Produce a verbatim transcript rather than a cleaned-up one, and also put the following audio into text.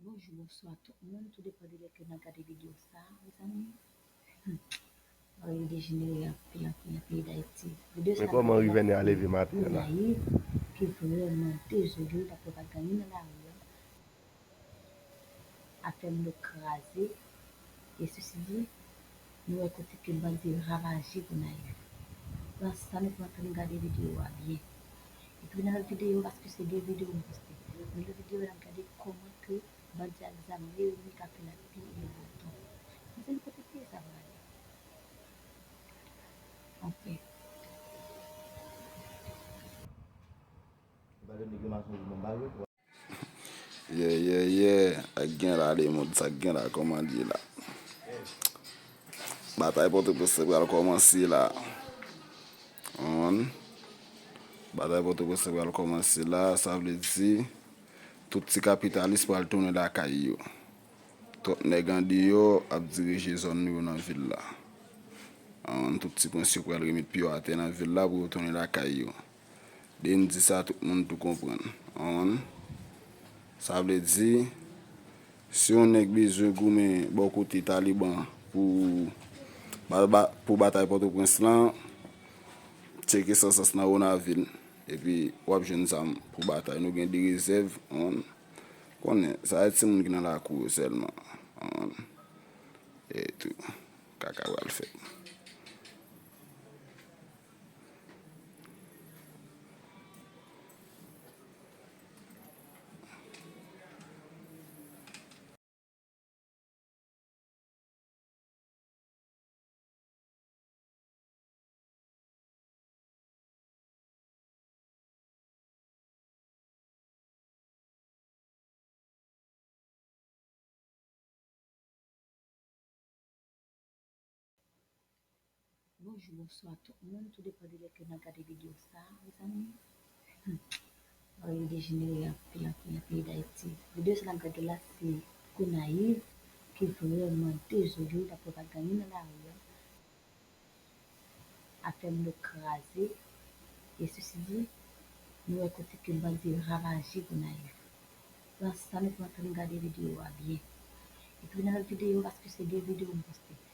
Bonjou, bonswa tout moun, tou depann de lè ke n ap gade videyo sa, mezanmi. Hmm. Bagay yo dejenere anpil, anpil nan peyi Dayiti. Videyo sa. Men kòman Rivènè a leve maten an la? Gonayiv, ki vrèman dezole, daprè bagay nan lari a. Afè m yo kraze. E sesi di, nou wè kote ke bandi ravaje Gonayiv. Nan sa nou pran tan nou gade videyo a byen. Epi nan lòt videyo, paske se de videyo m poste. Nan lòt videyo, n ap gade kòman ke bandi ak zam reyini k ap fè lapi e revoltan. Mezanmi, kote peyi sa prale? Anfen. Ye, ye, ye, sa k gen la, le mond, sa k gen la, kòman di la. Batay Pòtoprens lan pral kòmanse la. Konprann? Batay Pòtoprens lan pral kòmanse la, sa vle di, tout ti kapitalis pral tounen lakay yo. Twòp nèg andeyò ap dirije zòn yo nan vil la. Konprann? Tout ti prens yo pral remèt pye yo atè nan vil la pou yo tounen lakay yo. Depi m di sa, tout moun tou konprann. Konprann? Sa vle di, si yon nèg bezwen goumen bò kote Taliban pou, ba, ba, pou batay Pòtoprens lan, tcheke Sansas nan Wonavil. Epi w ap jwenn zam pou batay. Nou gen de rezèv, konprann? Konnen, sa se timoun ki nan lakou yo sèlman. Konprann? E tou, kaka pral fèt. Bonjou, bonswa tout moun, tou depann de lè ke n ap gade videyo sa, mezanmi. Hmm. Bagay yo dejenere anpil, anpil nan peyi Dayiti. Videyo sa n ap gade la, se Gonayiv, ki vrèman dezole, daprè bagay nan lari a. Afè m yo kraze. E sesi di, nou wè kote ke bandi ravaje Gonayiv. Nan sa nou pran tan nou gade videyo a byen. Epi nan lòt videyo, paske se de videyo m poste.